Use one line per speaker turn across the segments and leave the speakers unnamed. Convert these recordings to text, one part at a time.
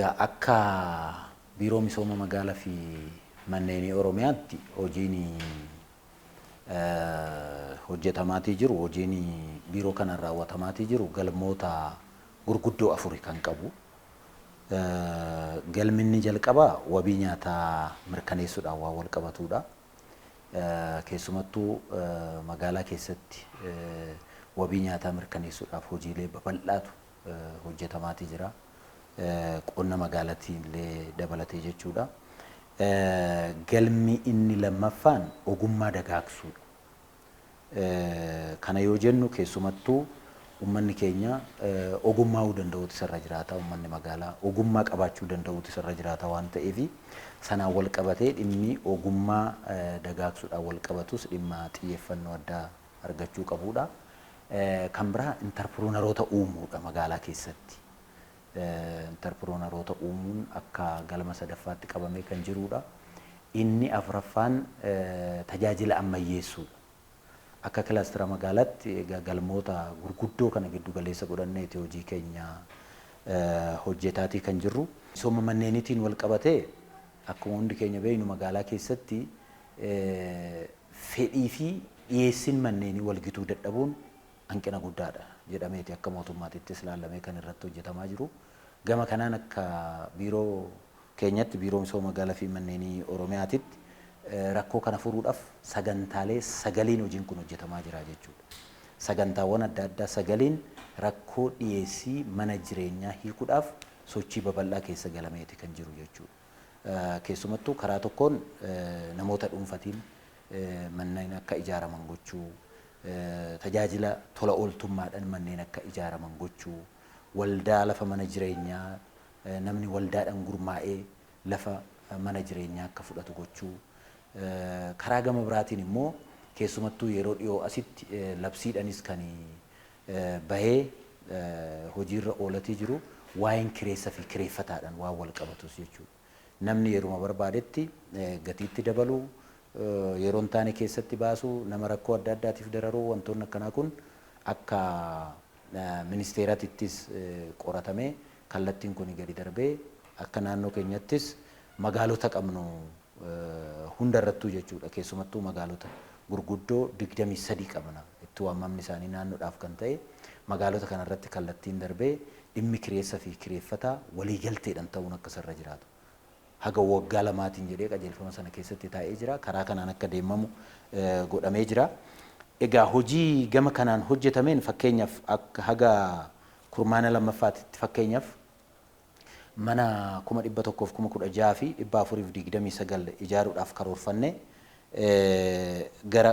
Egaa akka Biiroo Misooma Magaalaa fi Manneenii Oromiyaatti hojiin hojjetamaatii jiru, hojiin biiroo kanaan raawwatamaatii jiru galmoota gurguddoo afuri kan qabu. Galmi inni jalqabaa wabii nyaataa mirkaneessuudhaan waan wal qabatudha. Keessumattuu magaalaa keessatti wabii nyaataa mirkaneessuudhaaf hojiilee babal'aatu hojjetamaatii jira. Qonna magaalaatiin illee dabalatee jechuudha. Galmi inni lammaffaan ogummaa dagaagsuudha. Kana yoo jennu keessumattuu uummanni keenya ogummaa'uu danda'uutu isarra jiraata. Uummanni magaalaa ogummaa qabaachuu danda'uutu isarra jiraata waan ta'eef sanaan wal qabatee dhimmi ogummaa dagaagsuudhaan wal qabatus dhimma xiyyeeffannoo addaa argachuu qabudha. Kan biraa intarpiruunaroota uumuudha magaalaa keessatti. Intarpiruunaroota uumuun akka galma sadaffaatti qabamee kan jirudha. Inni afuraffaan tajaajila ammayyeessuudha. Akka kilaastera magaalaatti egaa galmoota gurguddoo kana giddu galeessa godhanneeti hojii keenya hojjetaatii kan jirru. Misooma manneeniitiin wal qabatee akkuma hundi keenya beeknu magaalaa keessatti fedhii fi dhiyeessiin manneenii wal gituu dadhabuun hanqina guddaadha jedhameeti akka mootummaatittis ilaalamee kan irratti hojjetamaa jiru. Gama kanaan akka biiroo keenyatti, Biiroo Misooma Magaalaa fi Manneenii Oromiyaatitti, rakkoo kana furuudhaaf sagantaalee sagaliin hojiin kun hojjetamaa jira jechuudha. Sagantaawwan adda addaa sagaliin rakkoo dhiyeessii mana jireenyaa hiikuudhaaf sochii babal'aa keessa galameeti kan jiru jechuudha. Keessumattuu karaa tokkoon namoota dhuunfatiin manneen akka ijaaraman gochuu, tajaajila tola ooltummaadhaan manneen akka ijaaraman gochuu, waldaa lafa mana jireenyaa namni waldaadhaan gurmaa'ee lafa mana jireenyaa akka fudhatu gochuu, karaa gama biraatiin immoo keessumattuu yeroo dhiyoo asitti labsiidhaanis kan bahee hojiirra oolatii jiru waa'een kireessa fi kireeffataadhaan waan wal qabatus jechuudha. Namni yeruma barbaadetti gatiitti dabaluu, yeroo hin taane keessatti baasuu, nama rakkoo adda addaatiif dararuu, wantoonni akkanaa kun akka ministeeratittis qoratamee kallattiin kun gadi darbee akka naannoo keenyattis magaalota qabnu hundarrattuu jechuudha. Keessumattuu magaalota gurguddoo 23 qabna. Itti waamamni isaanii naannoodhaaf kan ta'e magaalota kanarratti kallattiin darbee dhimmi kireessa fi kireeffataa waliigalteedhaan ta'uun akka isarra jiraatu. Haga waggaa lamaatiin jedhee qajeelfama sana keessatti taa'ee jira. Karaa kanaan akka deemamu godhamee jira. Egaa hojii gama kanaan hojjetameen fakkeenyaaf akka haga kurmaana lammaffaatti fakkeenyaaf mana 116,429 ijaaruudhaaf karoorfanne gara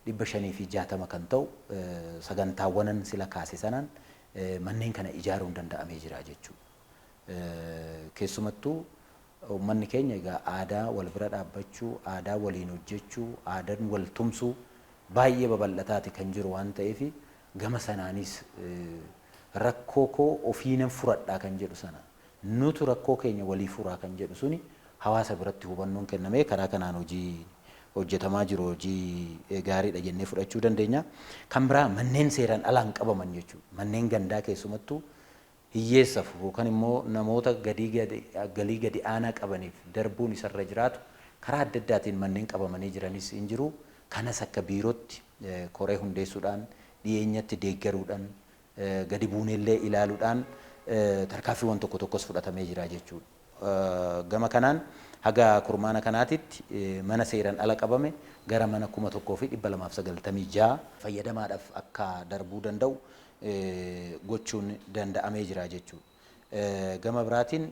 97,560 kan ta'u sagantaawwanan sila kaase sanaan manneen kana ijaaruun danda'amee jira jechuudha. Keessumattuu uummanni keenya egaa aadaa wal bira dhaabbachuu, aadaa waliin hojjechuu, aadaan wal tumsuu baay'ee babal'ataati kan jiru waan ta'eef gama sanaanis rakkoo koo ofii nan furadhaa kan jedhu sana nutu rakkoo keenya walii furaa kan jedhu suni hawaasa biratti hubannoon kennamee karaa kanaan hojii hojjetamaa jiru hojii gaariidha jennee fudhachuu dandeenya. Kan biraa manneen seeraan alaan qabaman jechuudha. Manneen gandaa keessumattuu hiyyeessaaf yookaan immoo namoota galii gadi aanaa qabaniif darbuun isarra jiraatu karaa adda addaatiin manneen qabamanii jiranis hin jiru. Kanas akka biirootti koree hundeessuudhaan, dhiyeenyatti deeggaruudhaan, gadi buuneellee ilaaluudhaan tarkaanfiiwwan tokko tokkos fudhatamee jira jechuudha. Gama kanaan haga kurmaana kanaatitti mana seeraan ala qabame gara mana 1,296 fayyadamaadhaaf akka darbuu danda'u gochuun danda'amee jira jechuudha. Gama biraatiin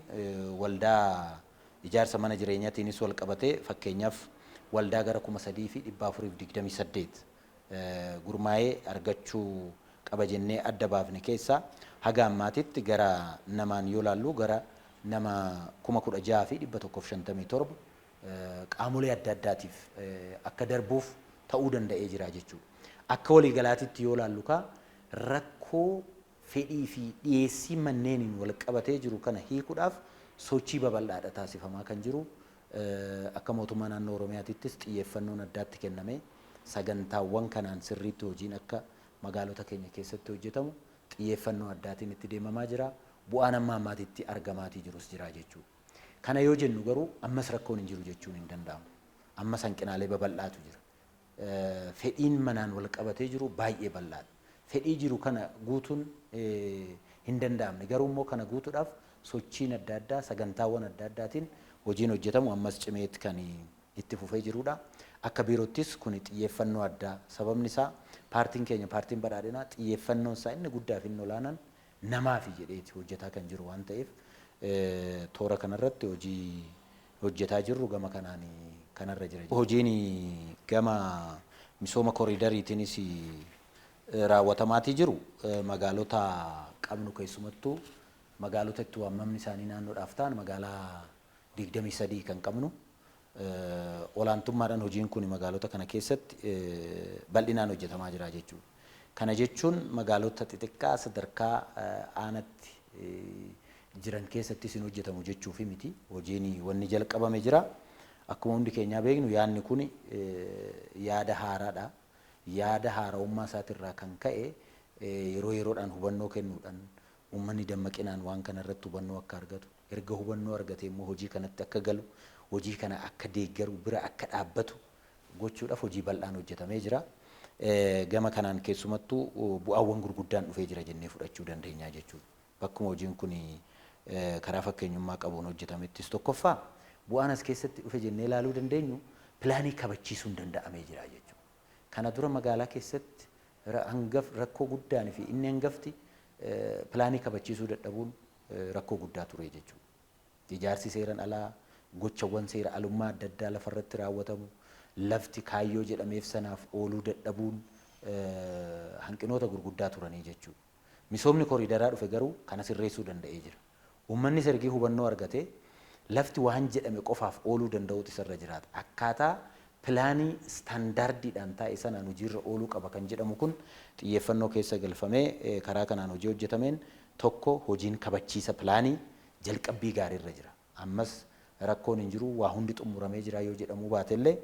waldaa ijaarsa mana jireenyaatiinis wal qabatee fakkeenyaaf waldaa gara 3,428 gurmaa'ee argachuu qaba jennee adda baafne keessaa haga ammaatitti gara namaan yoo laallu gara nama 16,157 qaamolee adda addaatiif akka darbuuf ta'uu danda'ee jira jechuudha. Akka waliigalaatitti yoo laallu kaa rakkoo fedhii fi dhiyeessii manneeniin wal qabatee jiru kana hiikuudhaaf sochii babal'aadha taasifamaa kan jiru. Akka mootummaa naannoo Oromiyaatittis xiyyeeffannoon addaatti kenname sagantaawwan kanaan sirriitti hojiin akka magaalota keenya keessatti hojjetamu xiyyeeffannoo addaatiin itti deemamaa jira. Bu'aan amma ammaatitti argamaatii jirus jira jechuudha. Kana yoo jennu garuu ammas rakkoon hin jiru jechuun hin danda'amu. Ammas hanqinaalee babal'aatu jira. Fedhiin manaan wal qabatee jiru baay'ee bal'aadha. Fedhii jiru kana guutuun hin danda'amne. Garuu immoo kana guutuudhaaf sochiin adda addaa, sagantaawwan adda addaatiin hojiin hojjetamu ammas cimeetti kan itti fufee jirudha. Akka biiroottis kun xiyyeeffannoo addaa, sababni isaa paartiin keenya, paartiin badhaadhinaa, xiyyeeffannoon isaa inni guddaa fi inni olaanaan namaafi jedheeti hojjetaa kan jiru waan ta'eef, toora kanarratti hojii hojjetaa jirru gama kanaan kanarra jira. Hojiin gama misooma koriidariitiinis raawwatamaatii jiru magaalota qabnu, keessumattuu magaalota itti waamamni isaanii naannoodhaaf ta'an, magaalaa 23 kan qabnu, olaantummaadhaan hojiin kun magaalota kana keessatti bal'inaan hojjetamaa jira jechuudha. Kana jechuun magaalota xixiqqaa sadarkaa aanatti jiran keessattis hin hojjetamu jechuufi miti. Hojiin wanni jalqabame jira. Akkuma hundi keenyaa beeknu, yaadni kun yaada haaraadha. Yaada haarawummaa isaatirraa kan ka'e yeroo yeroodhaan hubannoo kennuudhaan uummanni dammaqinaan waan kana irratti hubannoo akka argatu, erga hubannoo argate immoo hojii kanatti akka galu, hojii kana akka deeggaru, bira akka dhaabbatu gochuudhaaf hojii bal'aan hojjetamee jira. Gama kanaan keessumattuu bu'aawwan gurguddaan dhufee jira jennee fudhachuu dandeenya jechuudha. Bakkuma hojiin kun karaa fakkeenyummaa qabuun hojjetamettis, tokkoffaa bu'aan as keessatti dhufe jennee ilaaluu dandeenyu pilaanii kabachiisuun danda'amee jira jechuudha. Kana dura magaalaa keessatti hangaf rakkoo guddaan fi inni hangafti pilaanii kabachiisuu dadhabuun rakkoo guddaa ture jechuudha. Ijaarsi seeran alaa, gochawwan seera alummaa adda addaa lafarratti raawwatamu, lafti kaayyoo jedhameef sanaaf ooluu dadhabuun hanqinoota gurguddaa turanii jechuudha. Misoomni koriidaraa dhufe garuu kana sirreessuu danda'ee jira. Uummanni ergii hubannoo argatee lafti waan jedhame qofaaf ooluu danda'utu isarra jiraata. Akkaataa pilaanii istaandaardiidhaan taa'e sanaan hojiirra ooluu qaba kan jedhamu kun xiyyeeffannoo keessa galfamee karaa kanaan hojii hojjetameen, tokko hojiin kabachiisa pilaanii jalqabbii gaariirra jira. Ammas rakkoon hin jiru, waa hundi xumuramee jira yoo jedhamuu baatellee,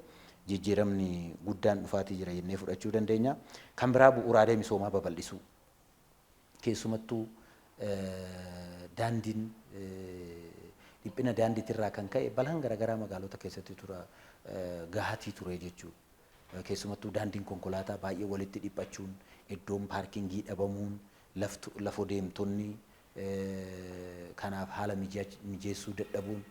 jijjiiramni guddaan dhufaatii jira jennee fudhachuu dandeenya. Kan biraa bu'uuraalee misoomaa babal'isuu. Keessumattuu daandiin, dhiphina daandiitirraa kan ka'e balaan garaagaraa magaalota keessatti tura gahatii ture jechuudha. Keessumattuu daandiin konkolaataa baay'ee walitti dhiphachuun, iddoon paarkingii dhabamuun, lafoo deemtonni kanaaf haala mijeessuu dadhabuun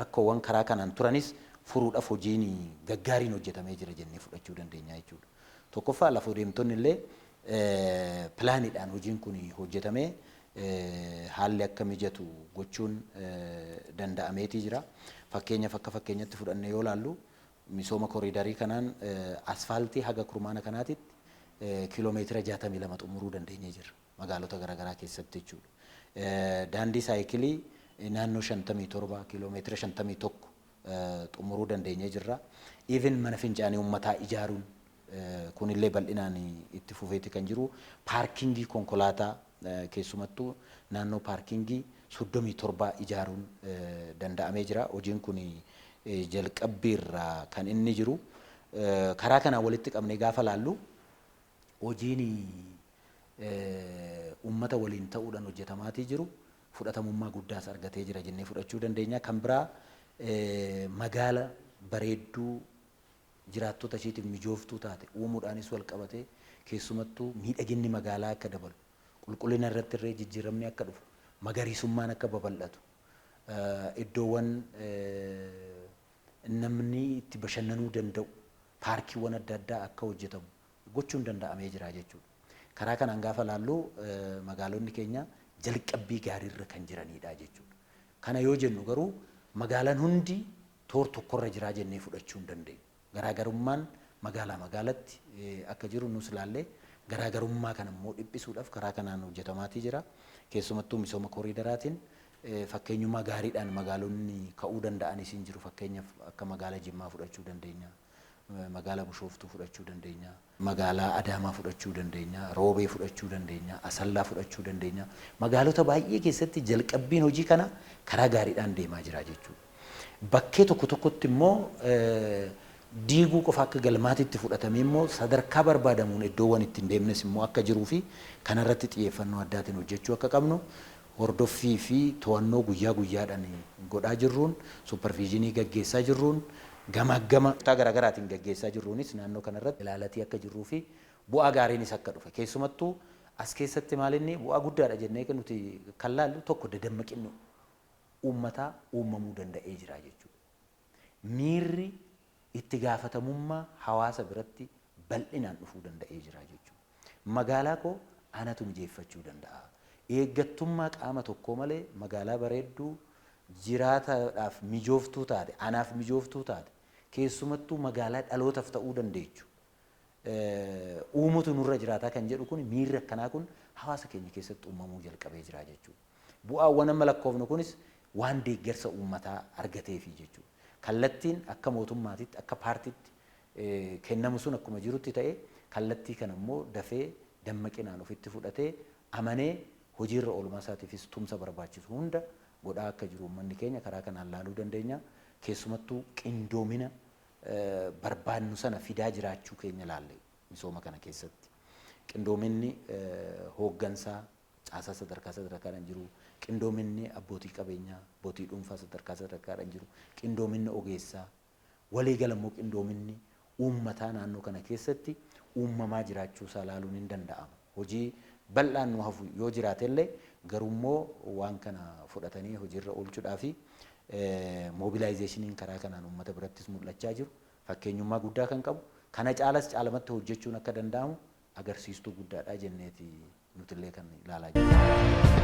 rakkoowwan karaa kanaan turanis furuudhaaf hojiin gaggaariin hojjetamee jira jennee fudhachuu dandeenya jechuudha. Tokkoffaa lafoo deemtonni illee pilaaniidhaan hojiin kun hojjetamee haalli akka mijatu gochuun danda'ameetii jira. Fakkeenyaaf, akka fakkeenyatti fudhannee yoo ilaallu, misooma koriidarii kanaan asfaaltii haga kurmaana kanaatitti kiiloomeetira 62 xumuruu dandeenyee jirra magaalota garaagaraa keessatti jechuudha. Daandii saayikilii naannoo 57, kiiloomeetira 51 xumuruu dandeenyee jirra. Even mana fincaanii uummataa ijaaruun kunillee bal'inaan itti fufeeti kan jiru. Paarkingii konkolaataa keessumattuu naannoo paarkingii 37 ijaaruun danda'amee jira. Hojiin kun jalqabbiirra kan inni jiru. Karaa kanaan walitti qabnee gaafa laallu, hojiin uummata waliin ta'uudhaan hojjetamaatii jiru fudhatamummaa guddaas argatee jira jennee fudhachuu dandeenya. Kan biraa magaala bareedduu jiraattota isheetiif mijooftuu taate uumuudhaanis wal qabatee, keessumattuu miidhaginni magaalaa akka dabalu, qulqullina irratti illee jijjiiramni akka dhufu, magariisummaan akka babal'atu, iddoowwan namni itti bashannanuu danda'u, paarkiiwwan adda addaa akka hojjetamu gochuun danda'amee jira jechuudha. Karaa kanaan gaafa laallu magaalonni keenya jalqabbii gaariirra kan jiranidha jechuudha. Kana yoo jennu garuu magaalaan hundi toor tokkorra jiraa jennee fudhachuu hin dandeenyu. Garaagarummaan magaalaa magaalatti akka jiru nus ilaallee, garaagarummaa kana immoo dhiphisuudhaaf karaa kanaan hojjetamaatii jira. Keessumattuu misooma koriidaraatiin fakkeenyummaa gaariidhaan magaalonni ka'uu danda'anis hin jiru. Fakkeenyaaf akka magaalaa Jimmaa fudhachuu dandeenya. Magaalaa Bishooftuu fudhachuu dandeenya. Magaalaa Adaamaa fudhachuu dandeenya. Roobee fudhachuu dandeenya. Asallaa fudhachuu dandeenya. Magaalota baay'ee keessatti jalqabbiin hojii kana karaa gaariidhaan deemaa jira jechuudha. Bakkee tokko tokkotti immoo diiguu qofa akka galmaatitti fudhatamee immoo sadarkaa barbaadamuun iddoowwan ittiin deemnes immoo akka jiruu fi kanarratti xiyyeeffannoo addaatiin hojjechuu akka qabnu Hordoffii fi to'annoo guyyaa guyyaadhaan godhaa jirruun, supervision gaggeessaa jirruun, gama gama garaagaraatiin gaggeessaa jirruunis naannoo kanarratti ilaalatii akka jirruu fi bu'aa gaariinis akka dhufe. Keessumattuu as keessatti maalinni bu'aa guddaadha jennee kan nuti kan laallu tokko dadammaqinni uummataa uumamuu danda'ee jira jechuudha. Miirri itti gaafatamummaa hawaasa biratti bal'inaan dhufuu danda'ee jira jechuudha. Magaalaa koo anatu mijeeffachuu danda'a. Eeggattummaa qaama tokkoo malee magaalaa bareedduu jiraataadhaaf mijooftuu taate, anaaf mijooftuu taate, keessumattuu magaalaa dhalootaaf ta'uu dandeechu uumutu nurra jiraataa kan jedhu kun, miirri akkanaa kun hawaasa keenya keessatti uumamuu jalqabee jira jechuudha. Bu'aawwan amma lakkoofnu kunis waan deeggarsa uummataa argateefi jechuudha. Kallattiin akka mootummaatitti, akka paartiitti kennamu sun akkuma jirutti ta'e, kallattii kana immoo dafee dammaqinaan ofitti fudhatee amanee hojiirra oolmaa isaatiifis tumsa barbaachisu hunda godhaa akka jiru uummanni keenya karaa kanaan laaluu dandeenya. Keessumattuu qindoomina barbaannu sana fidaa jiraachuu keenya laalle misooma kana keessatti. Qindoominni hooggansaa caasaa sadarkaa sadarkaadhaan jiru, qindoominni abbootii qabeenyaa, abbootii dhuunfaa sadarkaa sadarkaadhaan jiru, qindoominni ogeessaa, waliigala immoo qindoominni uummataa naannoo kana keessatti uumamaa jiraachuu isaa laaluun hin danda'ama. Hojii bal'aan nu hafu yoo jiraatellee, garuu waan kana fudhatanii hojiirra oolchuudhaa fi mobilizationiin karaa kanaan uummata birattis mul'achaa jiru fakkeenyummaa guddaa kan qabu, kana caalas caalamatti hojjechuun akka danda'amu agarsiistuu guddaadha jenneeti nutillee kan ilaalaa jirru.